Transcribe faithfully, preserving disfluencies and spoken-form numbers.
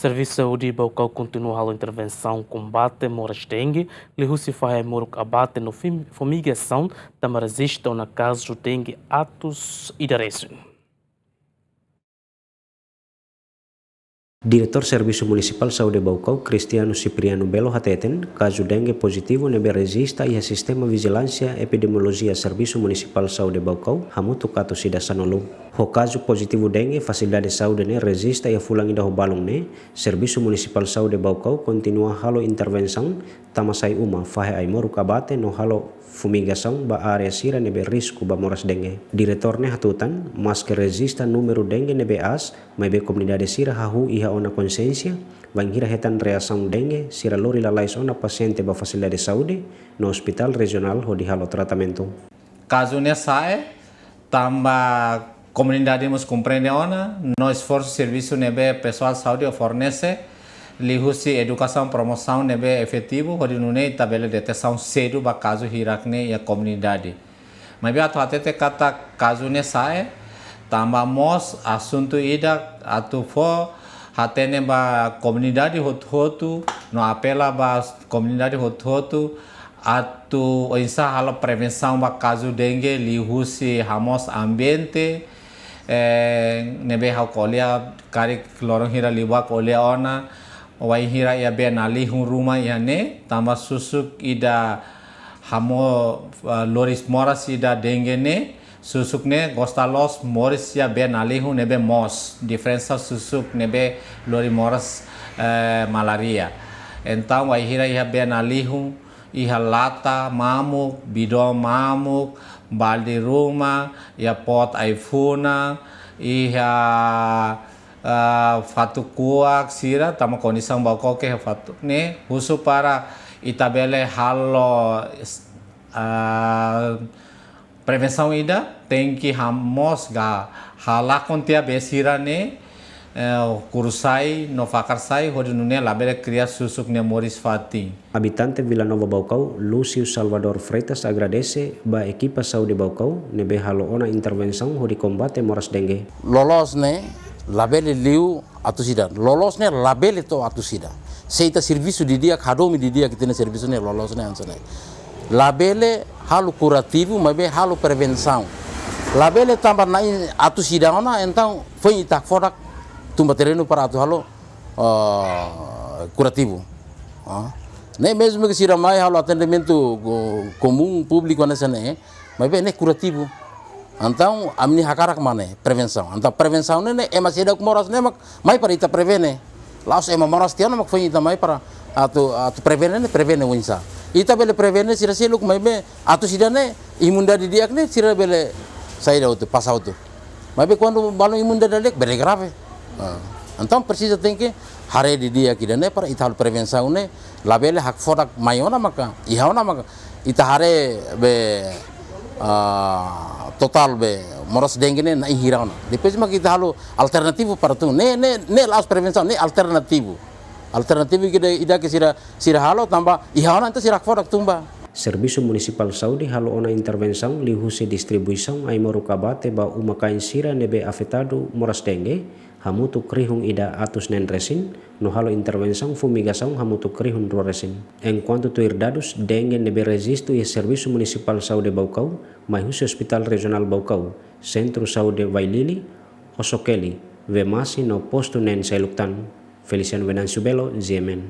Servisu Saúde Baucau kontinua halo intervensaun kombate moras dengue, liuhusi fahe moruk abate no fim-, fumigasaun, tanba rejista ona kazu dengue atus ida resin. Diretór Servisu Munisipál Saúde Baucau, Cristiano Cipriano Belo hateten, kazu dengue pozitivu ne'ebé rejista iha sistema vijilánsia epidemiolojia Servisu Munisipál Saúde Baucau hamutuk atus ida sanulu. Ho kazu pozitivu dengue, fasilidade saúde ne'e rejista iha fulan ida ho balun ne'e, Servisu Munisipál Saúde Baucau kontinua halo intervensaun tama sai uma, fahe ai-moruk abate no halo fumigasaun ba área sira ne'ebé risku ba moras dengue. Diretór ne'e hatutan, maske rejista númeru dengue ne'ebé aas, maibé komunidade sira hahú iha ona konxiénsia, bainhira hetan reasaun dengue, sira lori lalais ona pasiente ba fasilidade saúde no ospitál rejionál hodi halo tratamentu. Kazu ne'e sa'e, tanba komunidade mós komprende ona, no esforsu servisu ne'ebé pesoál saúde fornese, liuhusi edukasaun promosaun ne'ebé efetivu, hodi nune'e ita bele detesaun sedu ba kazu hirak ne'e iha komunidade. Maibé atu hatete katak kazu ne'e sa'e, tanba mós asuntu ida atu fó hatene ba komunidade hotu-hotu, no apela ba komunidade hotu-hotu, atu oinsá halo prevensaun ba kazu dengue liuhusi hamoos ambiente, eh, ne'ebé ha'u ko'alia karik loron hira liubá ko'alia ona, wainhira iha bee nalihun ruma iha ne'e, tanba susuk ida hamo, eh, lori moras ida dengue ne'e, susuk ne'e gosta loos moris iha bee nalihun ne'ebé moos, diferensa susuk ne'ebé lori moras, eh, malária. Entaun, wainhira iha bee nalihun, iha lata mamuk, bidon mamuk, balde ruma, iha pot ai-funan, iha, ah, fatuk kuak sira, tanba kondisaun Baucau ke iha fatuk ne'e, husu para ita bele halo, ah, prevensaun ida, tenke hamoos ka halakon tiha bee sira ne'e, eh, kuru sai, no fakar sai, hodi nune'e labele kria susuk ne'e moris fatin. Abitante Vila Nova Baucau, Lúcio Salvador Freitas agradese ba ekipa saúde Baucau, ne'ebé halo ona intervensaun hodi kombate moras dengue. Loloos ne'e, labele liu atus ida. Loloos ne'e labele to'o atus ida. Se ita servisu didi'ak, hadomi didi'ak ita-nia servisu ne'e, loloos ne'e hanesan ne'e. Labele halo kurativu, maibé halo prevensaun. Labele tanba na'in atus ida ona, entaun foin ita hakfodak tun ba terrenu para atu halo, ah, kurativu. Ah. Ne'e mezmu ke sira mai halo atendimentu ko-, komún públiku hanesan ne'e, maibé ne'e kurativu. Entaun, ami-nia hakarak mak ne'e, prevensaun. Entaun, prevensaun ne'e, ne'e, ema seidauk moras ne'e mak mai para ita prevene. La'ós ema moras tiha ona mak foin ita mai para atu, atu prevene ne'e, prevene oinsá. Ita bele prevene sira seluk, maibé atus ida ne'e, imunidade di'ak ne'e, sira bele saida hotu, pasa hotu. Maibé kuandu balun imunidade di'ak, bele grave. Ah. Entaun, presiza tenke haree didi'ak ida ne'e para ita halo prevensaun ne'e, labele hakfodak mai ona maka, iha ona maka, ita haree be, ah, totál be, moras dengue ne'e na'in hira ona. Depois maka ita halo alternativu para tun. Ne'e, ne'e, ne'e la'ós prevensaun, ne'e alternativu. Alternativu ida, ida ke sira, sira halo tanba, iha ona entaun sira hakfodak tun ba. Servisu Munisipál Saúde halo ona intervensaun liuhusi distribuisaun ai-moruk abate ba uma-kain sira ne'ebé afetadu moras dengue, hamutuk rihun ida atus neen resin, no halo intervensaun fumigasaun hamutuk rihun rua resin. Enkuantu tuir dadus, dengue ne'ebé rejistu iha Servisu Munisipál Saúde Baucau, mai husi Hospitál Rejionál Baucau, Sentru Saúde Vailili, Osokeli, Vemasi no postu neen seluk tan. Feliciano Venâncio Belo, G M N.